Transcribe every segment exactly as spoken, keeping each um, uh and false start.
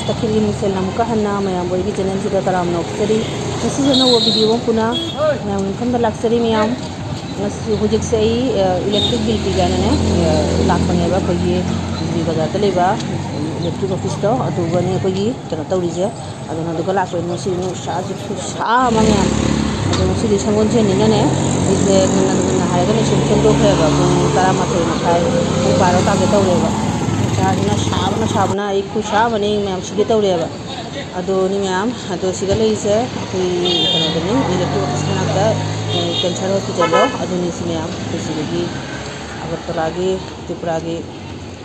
ꯇꯈꯦꯜꯒꯤ ꯃꯤꯡꯁꯦꯜ ꯑꯃꯨꯛꯀ ꯍꯟꯅ ꯃꯌꯥꯝꯕꯨ ꯑꯩꯒꯤ ꯆꯦꯅꯦꯜꯁꯤꯗ ꯇꯔꯥꯝꯅ ꯑꯣꯛꯆꯔꯤ꯫ ꯉꯁꯤꯁꯨ ꯑꯅꯧꯕ ꯚꯤꯗꯤꯑꯣ ꯑꯃ ꯄꯨꯅ ꯃꯌꯥꯝꯒꯤ ꯃꯐꯝꯗ ꯂꯥꯛꯆꯔꯤ꯫ ꯃꯌꯥꯝ, ꯉꯁꯤ ꯍꯧꯖꯤꯛꯁꯦ ꯑꯩ, ꯑ, ꯏꯂꯦꯛꯇ꯭ꯔꯤꯛ ꯕꯤꯜ ꯄꯤꯒꯦꯅꯅꯦ, ꯑ, ꯂꯥꯛꯄꯅꯦꯕ ꯑꯩꯈꯣꯏꯒꯤ ꯕꯤ ꯕꯤ ꯕꯖꯥꯔꯗ ꯂꯩꯕ ꯏꯂꯦꯛꯇ꯭ꯔꯤꯛ ꯑꯣꯐꯤꯁꯇꯣ, ꯑꯗꯨꯒꯅꯦ ꯑꯩꯈꯣꯏꯒꯤ ꯀꯩꯅꯣ ꯇꯧꯔꯤꯁꯦ꯫ ꯑꯗꯨꯅ ꯑꯗꯨꯒ ꯂꯥꯛꯄꯅꯤ꯫ ꯉꯁꯤ ꯅꯨꯡꯁꯥꯁꯦ ꯈꯨꯠꯁꯥ ꯑꯃ ꯃꯌꯥꯝ, ꯑꯗꯣ ꯉꯁꯤꯗꯤ ꯁꯪꯒꯣꯜꯁꯦꯟꯅꯤꯅꯅꯦ, ꯑꯩꯁꯦ ꯉꯟꯅ ꯉꯟꯅ ꯍꯥꯏꯔꯒꯅꯦ ꯁꯨꯝ ꯊꯦꯡꯗꯣꯛꯈ꯭ꯔꯦꯕ꯫ ꯄꯨꯡ ꯇꯔꯥꯃꯥꯊꯣꯏ ꯃꯈꯥꯏ, ꯄꯨꯡ ꯕꯥꯔꯣ ꯇꯥꯒꯦ ꯇꯧꯔꯦꯕ꯫ ꯅꯨꯡꯁꯥꯁꯤꯅ ꯁꯥꯕꯅ ꯁꯥꯕꯅ ꯑꯩ ꯈꯨꯠꯁꯥ ꯑꯃꯅꯤ ꯃꯌꯥꯝ, ꯁꯤꯒꯦ ꯇꯧꯔꯦꯕ꯫ ꯑꯗꯨꯅꯤ ꯃꯌꯥꯝ, ꯑꯗꯣ ꯁꯤꯗ ꯂꯩꯔꯤꯁꯦ ꯑꯩꯈꯣꯏ ꯀꯩꯅꯣꯗꯅꯤ, ꯏꯂꯦꯛꯇ꯭ꯔꯤꯛ ꯑꯣꯐꯤꯁ ꯃꯅꯥꯛꯇ, ꯑ, ꯀꯦꯟꯁꯔ ꯍꯣꯁꯄꯤꯇꯥꯜꯗꯣ ꯑꯗꯨꯅꯤ꯫ ꯁꯤ ꯃꯌꯥꯝ ꯑꯩꯈꯣꯏ ꯁꯤꯗꯒꯤ ꯑꯒꯔꯇꯂꯥꯒꯤ, ꯇ꯭ꯔꯤꯄꯨꯔꯥꯒꯤ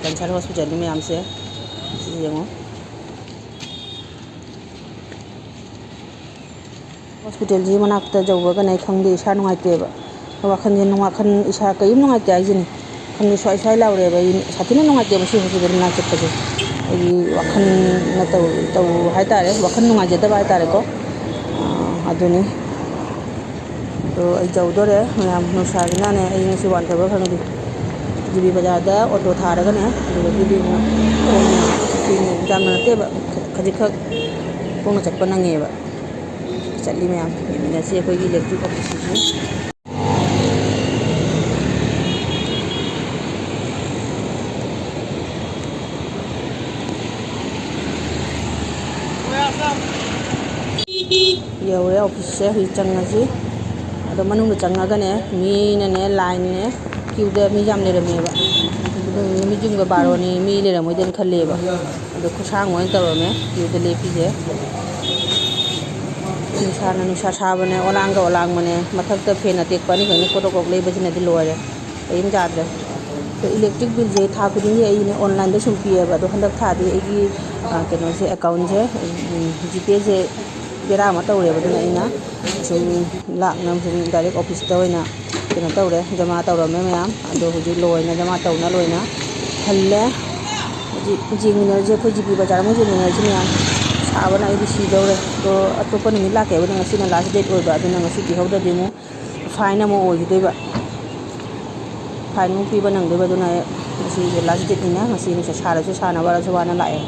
ꯀꯦꯟꯁꯔ ꯍꯣꯁꯄꯤꯇꯥꯜꯅꯤ ꯃꯌꯥꯝꯁꯦ꯫ ꯁꯤ ꯌꯦꯡꯉꯣ꯫ ꯍꯣꯁꯄꯤꯇꯥꯜꯁꯤ ꯃꯅꯥꯛꯇ ꯌꯧꯕꯒꯅꯦ ꯑꯩ ꯈꯪꯗꯦ, ꯏꯁꯥ ꯅꯨꯡꯉꯥꯏꯇꯦꯕ꯫ ꯋꯥꯈꯜꯁꯦ ꯅꯨꯡ-, ꯋꯥꯈꯜ ꯏꯁꯥ ꯀꯔꯤꯝ ꯅꯨꯡꯉꯥꯏꯇꯦ ꯍꯥꯏꯁꯤꯅꯤ꯫ ꯋꯥꯈꯜꯁꯦ ꯁ꯭ꯋꯥꯏ ꯁ꯭ꯋꯥꯏ ꯂꯥꯎꯔꯦꯕ꯫ ꯑꯩ ꯁꯥꯊꯤꯅ ꯅꯨꯡꯉꯥꯏꯇꯦꯕ ꯁꯤ ꯍꯣꯁꯄꯤꯇꯥꯜ ꯃꯅꯥꯛ ꯆꯠꯄꯁꯦ꯫ ꯑꯩꯒꯤ ꯋꯥꯈꯜꯅ ꯇꯧ-, ꯇꯧ ꯍꯥꯏꯇꯥꯔꯦ, ꯋꯥꯈꯜ ꯅꯨꯡꯉꯥꯏꯖꯗꯕ ꯍꯥꯏꯇꯥꯔꯦꯀꯣ꯫ ꯑꯥ, ꯑꯗꯨꯅꯤ꯫ ꯑꯗꯣ ꯑꯩ ꯌꯧꯗꯣꯔꯦ꯫ ꯃꯌꯥꯝ ꯅꯨꯡꯁꯥꯁꯤꯅꯅꯦ ꯑꯩ ꯉꯁꯤ ꯋꯥꯟꯊꯕ ꯈꯪꯗꯦ꯫ ꯖꯤ ꯕꯤ ꯕꯖꯥꯔꯗ ꯑꯣꯇꯣ ꯊꯥꯔꯒꯅꯦ, ꯑꯗꯨꯗꯒꯤꯗꯤ ꯑꯃꯨꯛ ꯈꯣꯡꯅ, ꯌꯥꯝꯅ ꯅꯠꯇꯦꯕ, ꯈꯖꯤꯛꯈꯛ ꯈꯣꯡꯅ ꯆꯠꯄ ꯅꯪꯉꯦꯕ꯫ ꯆꯠꯂꯤ ꯃꯌꯥꯝ ꯌꯦꯡꯃꯤꯟꯅꯁꯤ ꯑꯩꯈꯣꯏꯒꯤ ꯏꯂꯦꯛꯇ꯭ꯔꯤꯛ ꯑꯣꯐꯤꯁꯁꯤꯁꯨ꯫ ꯌꯧꯔꯦ ꯑꯣꯐꯤꯁꯁꯦ꯫ ꯍꯧꯖꯤꯛ ꯆꯪꯉꯁꯤ꯫ ꯑꯗꯣ ꯃꯅꯨꯡꯗ ꯆꯪꯉꯒꯅꯦ, ꯃꯤꯅꯅꯦ, ꯂꯥꯏꯟꯅꯦ, ꯀ꯭ꯌꯨꯗ ꯃꯤ ꯌꯥꯝ ꯂꯩꯔꯝꯃꯦꯕ꯫ ꯑꯗꯨ ꯅꯨꯃꯤꯠ ꯌꯨꯝꯒ ꯕꯥꯔꯣꯅꯤ, ꯃꯤ ꯂꯩꯔꯝꯃꯣꯏꯗꯅ ꯈꯜꯂꯦꯕ꯫ ꯑꯗꯣ ꯈꯨꯁꯥꯡ ꯑꯣꯏꯅ ꯇꯧꯔꯝꯃꯦ ꯀ꯭ꯌꯨꯗ ꯂꯦꯞꯄꯤꯁꯦ꯫ ꯅꯨꯡꯁꯥꯅ ꯅꯨꯡꯁꯥ ꯁꯥꯕꯅꯦ, ꯑꯣꯂꯥꯡꯒ ꯑꯣꯂꯥꯡꯕꯅꯦ꯫ ꯃꯊꯛꯇ ꯐꯦꯟ ꯑꯇꯦꯛꯄ ꯑꯅꯤꯈꯛꯅ ꯀꯣꯗ꯭ꯔꯣꯛ ꯀꯣꯗ꯭ꯔꯣꯛ ꯂꯩꯕꯁꯤꯅꯗꯤ ꯂꯣꯏꯔꯦ꯫ ꯀꯔꯤꯝ ꯌꯥꯗ꯭ꯔꯦ꯫ ꯑꯗꯣ ꯏꯂꯦꯛꯇ꯭ꯔꯤꯛ ꯕꯤꯜꯁꯦ ꯊꯥ ꯈꯨꯗꯤꯡꯒꯤ ꯑꯩꯅ ꯑꯣꯟꯂꯥꯏꯟꯗ ꯁꯨꯝ ꯄꯤꯌꯦꯕ꯫ ꯑꯗꯣ ꯍꯟꯗꯛ ꯊꯥꯗꯤ ꯑꯩꯒꯤ, ꯑ, ꯀꯩꯅꯣꯁꯦ, ꯑꯦꯀꯥꯎꯟꯁꯦ, ꯎꯝ, ꯖꯤꯄꯦꯁꯦ ꯕꯦꯔꯥ ꯑꯃ ꯇꯧꯔꯦꯕ꯫ ꯑꯗꯨꯅ ꯑꯩꯅ ꯁꯨꯝ ꯂꯥꯛꯅ ꯁꯨꯝ ꯗꯥꯏꯔꯦꯛ ꯑꯣꯐꯤꯁꯇ ꯑꯣꯏꯅ ꯀꯩꯅꯣ ꯇꯧꯔꯦ, ꯖꯃꯥ ꯇꯧꯔꯝꯃꯦ ꯃꯌꯥꯝ꯫ ꯑꯗꯣ ꯍꯧꯖꯤꯛ ꯂꯣꯏꯅ ꯖꯃꯥ ꯇꯧꯅ ꯂꯣꯏꯅ ꯍꯜꯂꯦ꯫ ꯍꯧꯖꯤꯛ ꯌꯦꯡꯃꯤꯟꯅꯔꯁꯦ, ꯑꯩꯈꯣꯏ ꯖꯤ ꯄꯤ ꯕꯖꯥꯔ ꯑꯃꯨꯛ ꯌꯦꯡꯃꯤꯟꯅꯔꯁꯦ ꯃꯌꯥꯝ꯫ ꯁꯥꯕꯅ ꯑꯩꯗꯤ ꯁꯤꯗꯧꯔꯦ꯫ ꯑꯗꯣ ꯑꯇꯣꯞꯄ ꯅꯨꯃꯤꯠ ꯂꯥꯛꯀꯦ ꯍꯥꯏꯕꯗꯣ ꯉꯁꯤꯅ ꯂꯥꯁ ꯗꯦꯠ ꯑꯣꯏꯕ, ꯑꯗꯨꯅ ꯉꯁꯤ ꯄꯤꯍꯧꯗ꯭ꯔꯗꯤ ꯑꯃꯨꯛ ꯐꯥꯏꯟ ꯑꯃꯨꯛ ꯑꯣꯏꯈꯤꯗꯣꯏꯕ꯫ ꯐꯥꯏꯟ ꯑꯃꯨꯛ ꯄꯤꯕ ꯅꯪꯗꯣꯏꯕ꯫ ꯑꯗꯨꯅ ꯑꯩ ꯉꯁꯤꯁꯦ ꯂꯥꯁ ꯗꯦꯠꯅꯤꯅ ꯉꯁꯤ ꯅꯨꯡꯁꯥ ꯁꯥꯔꯁꯨ ꯁꯥꯅ ꯋꯥꯔꯁꯨ ꯋꯥꯅ ꯂꯥꯛꯑꯦ꯫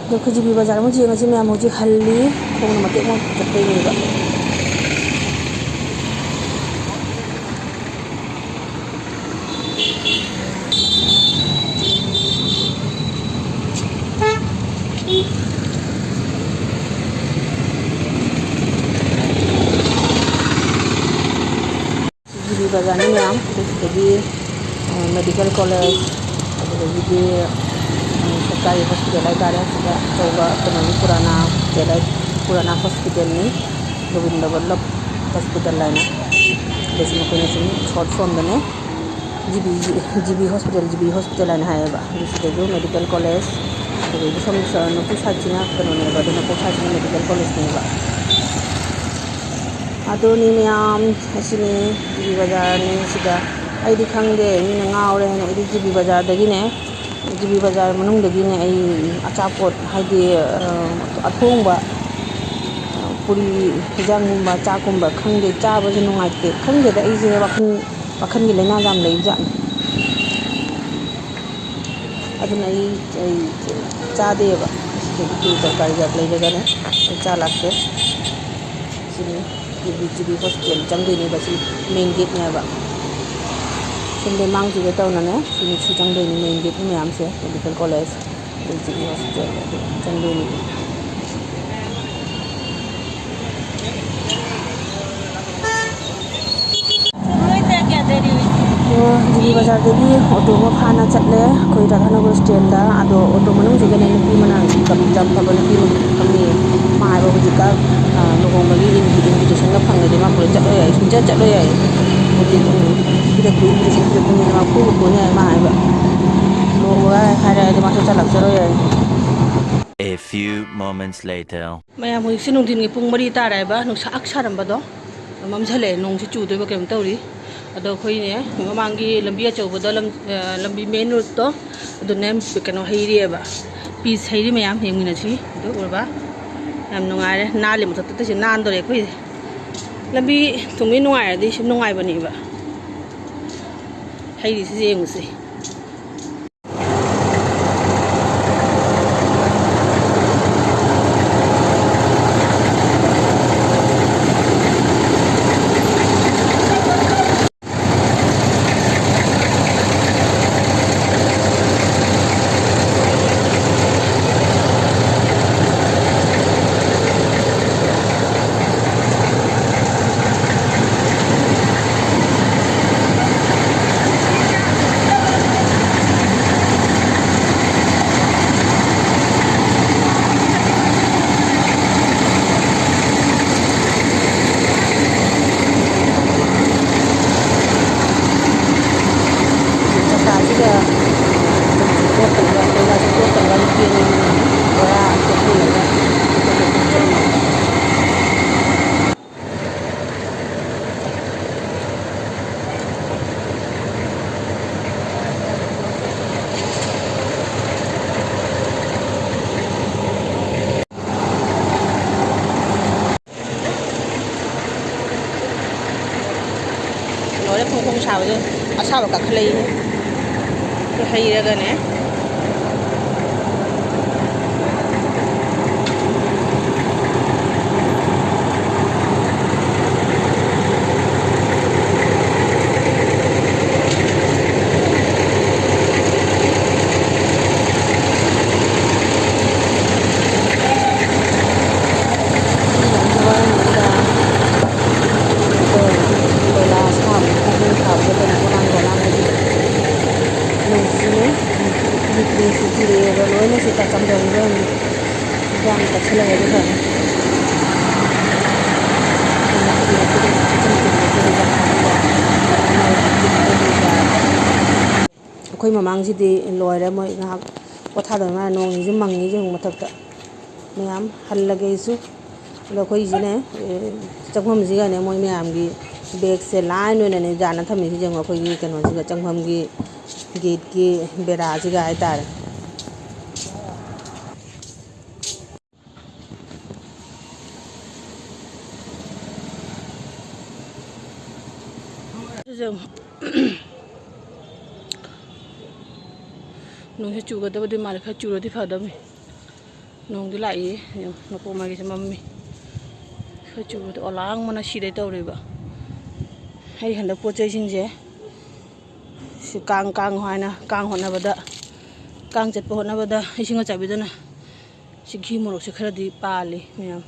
ꯑꯗꯣ ꯑꯩꯈꯣꯏ ꯖꯤ ꯕꯤ ꯕꯖꯥꯔ ꯑꯃꯨꯛ ꯌꯦꯡꯉꯁꯤ꯫ ꯃꯌꯥꯝ ꯍꯧꯖꯤꯛ ꯍꯜꯂꯤ, ꯈꯣꯡꯅ ꯃꯇꯦꯛ ꯑꯃ ꯆꯠꯄꯩꯅꯦꯕ꯫ ꯖꯤ ꯕꯤ ꯕꯖꯥꯔꯅꯤ ꯃꯌꯥꯝ, ꯑꯗꯨ ꯁꯤꯗꯒꯤ, ꯑ, ꯃꯦꯗꯤꯀꯦꯜ ꯀꯣꯂꯦꯖ, ꯑꯗꯨꯗꯒꯤꯗꯤ, ꯎꯝ, ꯁꯔꯀꯥꯔꯒꯤ ꯍꯣꯁꯄꯤꯇꯥꯜ ꯍꯥꯏꯇꯥꯔꯦ, ꯁꯤꯗ ꯑꯆꯧꯕ ꯀꯩꯅꯣꯒꯤ ꯄꯨꯔꯥꯅꯥ ꯍꯣꯁꯄꯤꯇꯥꯜ ꯍꯥꯏ-, ꯄꯨꯔꯥꯅꯥ ꯍꯣꯁꯄꯤꯇꯥꯜꯅꯤ, ꯒꯣꯕꯤꯟꯗ ꯕꯜꯂꯚ ꯍꯣꯁꯄꯤꯇꯥꯜ ꯍꯥꯏꯅ꯫ ꯑꯗ ꯁꯤ ꯃꯈꯣꯏꯅ ꯁꯨꯝ ꯁꯣꯔꯠ ꯐꯣꯝꯗꯅꯦ G B, G B hospital, G B hospital ꯍꯥꯏꯅ ꯍꯥꯏꯌꯦꯕ꯫ ꯑꯗꯨ ꯁꯤꯗꯁꯨ ꯃꯦꯗꯤꯀꯦꯜ ꯀꯣꯂꯦꯖ, ꯑꯗꯨꯗꯒꯤ ꯁꯣꯝ ꯁ-, ꯅꯣꯄꯣꯛ ꯁꯥꯏꯠꯁꯤꯅ ꯀꯩꯅꯣꯅꯦꯕ, ꯑꯗꯨ ꯅꯣꯄꯣꯛ ꯁꯥꯏꯠꯁꯤꯅ ꯃꯦꯗꯤꯀꯦꯜ ꯀꯣꯂꯦꯖꯅꯦꯕ꯫ ꯑꯗꯨꯅꯤ ꯃꯌꯥꯝ, ꯑꯁꯤꯅꯤ ꯖꯤ ꯕꯤ ꯕꯖꯥꯔꯅꯤ꯫ ꯁꯤꯗ ꯑꯩꯗꯤ ꯈꯪꯗꯦ, ꯃꯤꯅ ꯉꯥꯎꯔꯦ ꯍꯥꯏꯅ꯫ ꯑꯩꯗꯤ ꯖꯤ ꯕꯤ ꯕꯖꯥꯔꯗꯒꯤꯅꯦ, ꯖꯤ ꯕꯤ ꯕꯖꯥꯔ ꯃꯅꯨꯡꯗꯒꯤꯅꯦ ꯑꯩ ꯑꯆꯥꯄꯣꯠ, ꯍꯥꯏꯗꯤ, ꯑ, ꯑꯊꯣꯡꯕ, ꯑ, ꯄꯨꯔꯤ, ꯍꯤꯟꯖꯥꯡꯒꯨꯝꯕ, ꯆꯥꯛꯀꯨꯝꯕ, ꯈꯪꯗꯦ, ꯆꯥꯕꯁꯨ ꯅꯨꯡꯉꯥꯏꯇꯦ꯫ ꯈꯪꯗꯦꯗ, ꯑꯩꯁꯦ ꯋꯥꯈꯜ, ꯋꯥꯈꯜꯒꯤ ꯂꯥꯏꯅꯥ ꯌꯥꯝ ꯂꯩꯕꯖꯥꯠꯅꯤ꯫ ꯑꯗꯨꯅ ꯑꯩ, ꯑꯩ ꯆꯥꯗꯦꯕ꯫ ꯁꯤꯗꯒꯤ ꯀꯔꯤ ꯇꯧ, ꯒꯥꯔꯤ ꯒꯥꯔꯤ ꯂꯩꯔꯒꯅꯦ ꯑꯩ ꯆꯥ ꯂꯥꯛꯇꯦ꯫ ꯁꯤꯅꯤ G B, G B hospital ꯆꯪꯗꯣꯏꯅꯦꯕ꯫ ꯁꯤ ꯃꯦꯟ ꯒꯦꯠꯅꯦꯕ꯫ ꯁꯣꯝꯗ ꯃꯥꯡꯁꯤꯗ ꯇꯧꯅꯅꯦ ꯁꯤ, ꯁꯤ ꯆꯪꯗꯣꯏꯅꯤ, ꯃꯦꯟ ꯒꯦꯠꯅꯤ ꯃꯌꯥꯝꯁꯦ, ꯃꯦꯗꯤꯀꯦꯜ ꯀꯣꯂꯦꯖ꯫ ꯑꯗꯨ ꯖꯤ ꯕꯤ ꯍꯣꯁꯄꯤꯇꯥꯜ ꯑꯗꯨ ꯆꯪꯗꯣꯏꯅꯤ꯫ ꯑꯣ, ꯖꯤ ꯕꯤ ꯕꯖꯥꯔꯗꯒꯤ ꯑꯣꯇꯣ ꯑꯃ ꯐꯥꯅ ꯆꯠꯂꯦ ꯑꯩꯈꯣꯏ ꯔꯥꯙꯥꯅꯒꯔ ꯁ꯭ꯇꯦꯟꯗ꯫ ꯑꯗꯣ ꯑꯣꯇꯣ ꯃꯅꯨꯡꯁꯤꯗꯅꯦ ꯅꯨꯄꯤ ꯑꯃꯅ ꯌꯥꯝ ꯐꯕ ꯅꯨꯄꯤ ꯑꯃ ꯐꯝꯃꯤꯌꯦ꯫ ꯃꯥ ꯍꯥꯏꯕ ꯍꯧꯖꯤꯛꯀꯥꯟ, ꯑ, ꯂꯨꯍꯣꯡꯕꯒꯤ ꯏꯟꯚꯤ-, ꯏꯟꯚꯤꯇꯦꯁꯟꯒ ꯐꯪꯉꯗꯤ ꯃꯥ ꯄꯨꯔꯥ ꯆꯠꯂꯣ ꯌꯥꯏ, ꯁꯨꯡꯆꯠ ꯆꯠꯂꯣ ꯌꯥꯏ꯫ ꯍꯧꯖꯤꯛ, ꯎꯝ, ꯄꯤꯔꯛꯄ ꯏꯟꯚꯤꯇꯦꯁꯟ ꯄꯤꯔꯛꯄ ꯃꯤꯗꯣ ꯃꯥ ꯐꯨꯕ ꯐꯨꯅꯤ ꯍꯥꯏ ꯃꯥ ꯍꯥꯏꯕ꯫ ꯂꯨꯍꯣꯡꯕ ꯍꯥꯏꯔꯛꯑꯗꯤ ꯃꯥ ꯁꯨꯡꯆꯠ ꯂꯥꯛꯆꯔꯣꯏ ꯍꯥꯏ꯫ A few moments later. ꯃꯌꯥꯝ, ꯍꯧꯖꯤꯛꯁꯦ ꯅꯨꯡꯊꯤꯟꯒꯤ ꯄꯨꯡ ꯃꯔꯤ ꯇꯥꯔꯦ ꯍꯥꯏꯕ, ꯅꯨꯡꯁꯥ ꯑꯛ ꯁꯥꯔꯝꯕꯗꯣ ꯃꯝꯁꯤꯜꯂꯛꯑꯦ, ꯅꯣꯡꯁꯤ ꯆꯨꯗꯣꯏꯕ ꯀꯩꯅꯣꯝ ꯇꯧꯔꯤ꯫ ꯑꯗꯣ ꯑꯩꯈꯣꯏꯅꯦ ꯃꯃꯥꯡꯒꯤ ꯂꯝꯕꯤ ꯑꯆꯧꯕꯗꯣ, ꯂꯝ-, ꯑ, ꯂꯝꯕꯤ ꯃꯦꯟ ꯔꯣꯗꯇꯣ, ꯑꯗꯨꯅꯦ ꯀꯩꯅꯣ ꯍꯩꯔꯤꯑꯕ, ꯄꯤꯁ ꯍꯩꯔꯤ ꯃꯌꯥꯝ ꯌꯦꯡꯃꯤꯟꯅꯁꯤ꯫ ꯑꯗꯨ ꯎꯔꯕ? ꯌꯥꯝ ꯅꯨꯡꯉꯥꯏꯔꯦ, ꯅꯥꯜꯂꯤ, ꯃꯊꯛꯇ ꯇꯩꯁꯦ ꯅꯥꯟꯗꯣꯔꯦ ꯑꯩꯈꯣꯏ ꯂꯝꯕꯤ ꯊꯨꯡꯕꯤ ꯅꯨꯡꯉꯥꯏꯔꯗꯤ ꯁꯨꯝ ꯅꯨꯡꯉꯥꯏꯕꯅꯦꯕ꯫ ꯍꯩꯔꯤꯁꯤ ꯌꯦꯡꯉꯨꯁꯦ꯫ ꯕꯣꯔꯥ ꯑꯃ ꯆꯠꯁꯤꯜꯂꯒ ꯂꯣꯏꯔꯦ ꯐꯣꯡ ꯐꯣꯡ ꯁꯥꯕꯗꯣ꯫ ꯑꯁꯥꯕ ꯀꯥꯈꯠꯂꯛꯏ꯫ ꯍꯩꯔꯒꯅꯦ꯫ ꯀꯣꯏꯂꯥ ꯁꯥꯕ, ꯈꯨꯡꯒꯪ ꯁꯥꯕꯗ ꯀꯩꯅꯣ ꯄꯣꯂꯥꯡ ꯄꯣꯂꯥꯡ ꯍꯥꯏꯗꯤ ꯅꯣꯡꯁꯤꯅꯦ, ꯅꯨꯡꯁꯤꯠ ꯆꯨꯔꯛꯑꯦꯕ, ꯂꯣꯏꯅ ꯁꯤ ꯇꯥ ꯆꯝꯊꯔꯝꯗꯣꯏꯅꯤ꯫ ꯌꯥꯝ ꯇꯛꯁꯤꯜꯂꯒꯗꯤ ꯐꯅꯤ꯫ ꯑꯩꯈꯣꯏ ꯃꯃꯥꯡꯁꯤꯗꯤ ꯂꯣꯏꯔꯦ, ꯃꯣꯏ ꯉꯥꯏꯍꯥꯛ ꯄꯣꯊꯥꯗꯧ ꯃꯥꯜꯂꯦ꯫ ꯅꯣꯡꯁꯤꯁꯨ ꯃꯪꯉꯤ ꯌꯦꯡꯉꯨ ꯃꯊꯛꯇ꯫ ꯃꯌꯥꯝ ꯍꯜꯂꯒꯦ ꯑꯩꯁꯨ꯫ ꯑꯗꯣ ꯑꯩꯈꯣꯏꯒꯤꯁꯤꯅꯦ, ꯑꯦ, ꯆꯪꯐꯝꯁꯤꯒꯅꯦ ꯃꯣꯏ ꯃꯌꯥꯝꯒꯤ ꯕꯦꯒꯁꯦ ꯂꯥꯏꯟ ꯑꯣꯏꯅꯅꯦ ꯌꯥꯟꯅ ꯊꯝꯃꯤꯁꯤ ꯌꯦꯡꯉꯣ꯫ ꯑꯩꯈꯣꯏꯒꯤ ꯀꯩꯅꯣꯁꯤꯒ, ꯆꯪꯐꯝꯒꯤ ꯒꯦꯠꯀꯤ ꯕꯦꯔꯥꯁꯤꯒ ꯍꯥꯏꯇꯥꯔꯦ꯫ ꯅꯣꯡꯁꯦ ꯆꯨꯒꯗꯕꯗꯤ ꯃꯥꯜꯂꯦ, ꯈꯔ ꯆꯨꯔꯗꯤ ꯐꯗꯕꯅꯤ꯫ ꯅꯣꯡꯗꯤ ꯂꯥꯛꯏ, ꯃꯄꯣꯛ ꯃꯥꯒꯤꯁꯦ ꯃꯝꯃꯤ꯫ ꯈꯔ ꯆꯨꯕꯗ ꯑꯣꯂꯥꯡꯕꯅ ꯁꯤꯗꯩ ꯇꯧꯔꯦꯕ꯫ ꯑꯩ ꯍꯟꯗꯛ ꯄꯣꯠ ꯆꯩꯁꯤꯡꯁꯦ ꯁꯤ ꯀꯥꯡ, ꯀꯥꯡ ꯍꯥꯏꯅ, ꯀꯥꯡ ꯍꯣꯠꯅꯕꯗ, ꯀꯥꯡ ꯆꯠꯄ ꯍꯣꯠꯅꯕꯗ ꯏꯁꯤꯡ ꯑꯆꯥꯏꯕꯤꯗꯅ ꯁꯤ ꯘꯤ ꯃꯣꯔꯣꯛꯁꯦ ꯈꯔꯗꯤ ꯄꯥꯜꯂꯤ ꯃꯌꯥꯝ꯫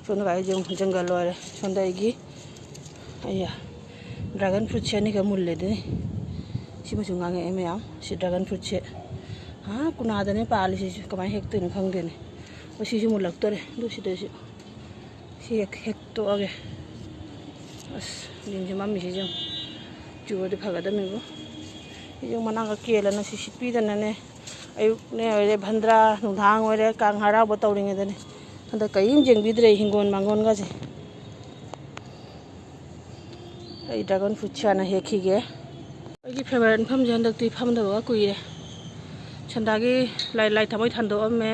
ꯁꯣꯝꯗ ꯀꯥꯏꯁꯦ ꯑꯃꯨꯛ ꯖꯪꯒꯜ ꯂꯣꯏꯔꯦ꯫ ꯁꯣꯝꯗ ꯑꯩꯒꯤ, ꯑꯩꯌꯥ, dragon fruitꯁꯦ ꯑꯅꯤꯈꯛ ꯃꯨꯜꯂꯦ ꯑꯗꯨꯅꯤ꯫ ꯁꯤ ꯃꯆꯨ ꯉꯥꯡꯉꯛꯑꯦ ꯃꯌꯥꯝ꯫ ꯁꯤ dragon fruitꯁꯦ, ꯑꯥ, ꯀꯨꯅꯥꯗꯅꯦ ꯄꯥꯜꯂꯤꯁꯤꯁꯨ꯫ ꯀꯃꯥꯏꯅ ꯍꯦꯛꯇꯣꯏꯅꯣ ꯈꯪꯗꯦꯅꯦ꯫ ꯑꯣ, ꯁꯤꯁꯨ ꯃꯨꯜꯂꯛꯇꯣꯔꯦ꯫ ꯑꯗꯨ ꯁꯤꯗꯩꯁꯤ ꯁꯤ ꯍꯦꯛ ꯍꯦꯛꯇꯣꯛꯑꯒꯦ꯫ ꯑꯁ, ꯅꯤꯡꯁꯦ ꯃꯝꯃꯤꯁꯤꯁꯨ ꯌꯦꯡꯉꯨ꯫ ꯆꯨꯔꯗꯤ ꯐꯒꯗꯕꯅꯤꯕꯨ꯫ ꯌꯨꯝ ꯃꯅꯥꯛꯇ ꯀꯦꯜꯂꯅ ꯁꯤ ꯁꯤꯠꯄꯤꯗꯅꯅꯦ, ꯑꯌꯨꯛꯅꯦ ꯑꯣꯏꯔꯦ, ꯚꯟꯗ꯭ꯔꯥ, ꯅꯨꯡꯗꯥꯡ ꯑꯣꯏꯔꯦ, ꯀꯥꯡ ꯍꯔꯥꯎꯕ ꯇꯧꯔꯤꯉꯩꯗꯅꯦ꯫ ꯍꯟꯗꯛ ꯀꯔꯤꯝ ꯌꯦꯡꯕꯤꯗ꯭ꯔꯦ ꯍꯤꯡꯒꯣꯜ ꯃꯥꯡꯒꯣꯜꯒꯁꯦ꯫ ꯑꯩ dragon fruit ꯁꯤ ꯍꯥꯟꯅ ꯍꯦꯛꯈꯤꯒꯦ꯫ ꯑꯩꯒꯤ favourite ꯃꯐꯝꯁꯦ ꯍꯟꯗꯛꯇꯤ ꯐꯝꯗꯕꯒ ꯀꯨꯏꯔꯦ꯫ ꯁꯟꯗꯥꯒꯤ ꯂꯥꯏ, ꯂꯥꯏ ꯊꯥꯎꯃꯩ ꯊꯥꯟꯗꯣꯛꯑꯝꯃꯦ꯫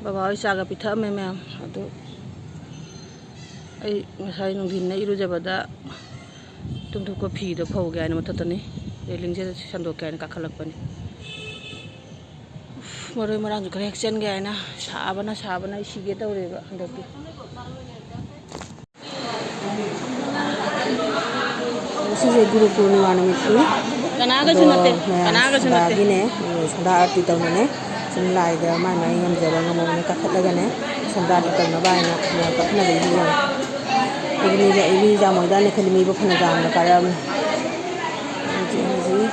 ꯕꯕꯥ ꯍꯣꯏ ꯆꯥꯒ ꯄꯤꯊꯛꯑꯝꯃꯦ ꯃꯌꯥꯝ꯫ ꯑꯗꯨ ꯑꯩ ꯉꯁꯥꯏ ꯅꯨꯡꯊꯤꯟꯅ ꯏꯔꯨꯖꯕꯗ ꯇꯨꯝꯊꯣꯛꯄ ꯐꯤꯗꯣ ꯐꯧꯒꯦ ꯍꯥꯏꯅ ꯃꯊꯛꯇꯅꯤ railingꯁꯦ ꯁꯟꯗꯣꯛꯀꯦ ꯍꯥꯏꯅ ꯀꯥꯈꯠꯂꯛꯄꯅꯤ꯫ ꯎꯐ, ꯃꯔꯣꯏ ꯃꯔꯥꯡꯁꯨ ꯈꯔ ꯍꯦꯛꯆꯟꯒꯦ ꯍꯥꯏꯅ꯫ ꯁꯥꯕꯅ, ꯁꯥꯕꯅ ꯑꯩ ꯁꯤꯒꯦ ꯇꯧꯔꯦꯕ ꯍꯟꯗꯛꯇꯤ꯫ ꯉꯁꯤꯁꯦ ꯒꯨꯔꯨ ꯄꯨꯔꯅꯤꯃꯥ ꯅꯨꯃꯤꯠꯅꯤ꯫ ꯀꯅꯥꯒꯁꯨ ꯑꯗꯣ ꯅꯠꯇꯦ, ꯃꯌꯥꯝ ꯀꯅꯥꯒꯁꯨ ꯅꯠꯇꯦ꯫ ꯁꯟꯗꯥꯒꯤꯅꯦ, ꯁꯟꯗꯥ ꯑꯥꯔꯇꯤ ꯇꯧꯅꯅꯦ꯫ ꯁꯨꯝ ꯂꯥꯏꯗ ꯃꯥꯏ ꯃꯥꯏ ꯉꯝꯖꯕ ꯉꯝꯃꯕꯅꯦ ꯀꯥꯈꯠꯂꯒꯅꯦ, ꯁꯟꯗꯥ ꯑꯥꯔꯇꯤ ꯇꯧꯅꯕ ꯍꯥꯏꯅ ꯃꯌꯥꯝ ꯀꯥꯈꯠꯅꯕꯒꯤ ꯌꯦꯡꯉꯣ꯫ ꯑꯩꯒꯤ ꯃꯤꯒ, ꯑꯩ ꯃꯤ ꯌꯥꯝꯃꯣꯏꯗ, ꯅꯈꯣꯏꯗꯤ ꯃꯤꯕꯨ ꯐꯅ ꯌꯥꯝꯅ ꯀꯥꯔꯛꯑꯕꯅꯤ꯫ ꯍꯧꯖꯤꯛ, ꯍꯧꯖꯤꯛ꯫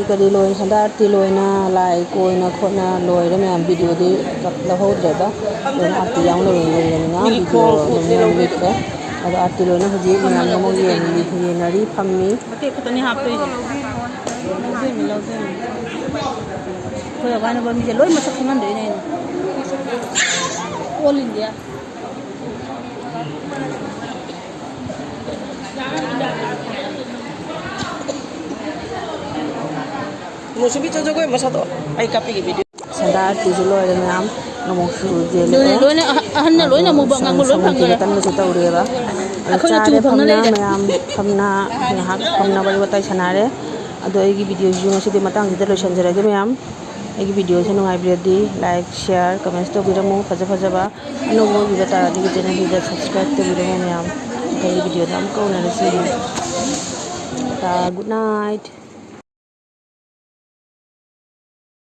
ꯀꯔꯤ ꯂꯣꯏ, ꯁꯟꯗꯥ ꯑꯥꯔꯇꯤ ꯂꯣꯏꯅ, ꯂꯥꯏ ꯀꯣꯏꯅ ꯈꯣꯠꯅ ꯂꯣꯏꯔꯦ ꯃꯌꯥꯝ꯫ ꯚꯤꯗꯤꯑꯣꯗꯤ ꯂꯧꯍꯧꯗ꯭ꯔꯦꯗ, ꯂꯣꯏꯅ ꯑꯥꯔꯇꯤ ꯌꯥꯎꯅ ꯂꯣꯏꯅ ꯂꯩꯔꯕꯅꯤꯅ ꯃꯤꯒꯤ ꯚꯤꯗꯤꯑꯣ ꯈꯣꯡ ꯈꯨꯠꯁꯦ ꯑꯗꯨꯝ ꯂꯧꯕꯤꯌꯨ꯫ ꯂꯧꯕꯤꯈ꯭ꯔꯦ꯫ ꯑꯗꯣ ꯑꯥꯔꯇꯤ ꯂꯣꯏꯅ ꯍꯧꯖꯤꯛ ꯃꯌꯥꯝ ꯈꯨꯠꯁꯦ ꯑꯃꯨꯛ ꯌꯦꯡ-, ꯌꯦꯡꯅꯔꯤ, ꯐꯝꯃꯤ꯫ ꯃꯇꯦꯛ ꯈꯛꯇꯅꯤ ꯍꯥꯞꯇꯣꯏꯁꯦ꯫ ꯂꯧꯗꯣꯏꯅꯤ, ꯂꯧꯗꯣꯏꯅꯤ꯫ ꯑꯩꯈꯣꯏ ꯑꯋꯥꯅꯕ ꯃꯤꯁꯦ ꯂꯣꯏ ꯃꯁꯛ ꯈꯪꯍꯟꯗꯣꯏꯅꯦ ꯑꯩꯅ꯫ All India꯫ ꯃꯨꯁꯨꯕꯤ ꯆꯠ ꯖꯒꯣꯏ ꯃꯁꯥꯗꯣ ꯑꯩ ꯀꯥꯞꯄꯤꯒꯦ video꯫ ꯁꯟꯗꯥ ꯑꯥꯔꯇꯤꯁꯨ ꯂꯣꯏꯔꯦ ꯃꯌꯥꯝ, ꯑꯃꯨꯛꯁꯨ ꯑꯗꯨꯅꯦ, ꯌꯦꯜꯂꯛꯑꯦ꯫ ꯂꯣꯏꯅ ꯑꯍ-, ꯑꯍꯟꯅ ꯂꯣꯏꯅ ꯑꯗꯣ ꯑꯃꯨꯕ ꯑꯉꯥꯡꯕ ꯂꯣꯏ ꯁꯪꯒꯣꯝ ꯐꯪꯈ꯭ꯔꯦ꯫ ꯈꯤꯇꯪꯗꯁꯨ ꯇꯧꯔꯤꯑꯕ꯫ ꯑꯗꯣ ꯑꯩꯈꯣꯏꯅ ꯆꯨ ꯆꯥꯔꯦ ꯐꯪꯅ ꯐꯝꯅ ꯂꯩꯔꯦ꯫ ꯃꯌꯥꯝ ꯐꯝꯅ ꯉꯥꯏꯍꯥꯛ ꯐꯝꯅ ꯋꯥꯔꯤ ꯋꯥꯇꯥꯏ ꯁꯥꯟꯅꯔꯦ꯫ ꯑꯗꯣ ꯑꯩꯒꯤ videoꯁꯤꯁꯨ ꯉꯁꯤꯗꯤ ꯃꯇꯥꯡꯁꯤꯗ ꯂꯣꯏꯁꯤꯟꯖꯔꯒꯦ ꯃꯌꯥꯝ꯫ ꯑꯩꯒꯤ videoꯁꯦ ꯅꯨꯡꯉꯥꯏꯕꯤꯔꯗꯤ like, share, comments ꯇꯧꯕꯤꯔꯝꯃꯨ꯫ ꯐꯖ ꯐꯖꯕ ꯑꯅꯧꯕ ꯑꯣꯏꯕꯤꯕ ꯇꯥꯔꯗꯤ ꯑꯩꯒꯤ channelꯁꯤꯗ subscribe ꯇꯧꯕꯤꯔꯝꯃꯨ ꯃꯌꯥꯝ꯫ ꯃꯊꯪꯒꯤ videoꯗ ꯑꯃꯨꯛꯀ ꯎꯅꯔꯁꯤ꯫ ꯇꯥ, good night꯫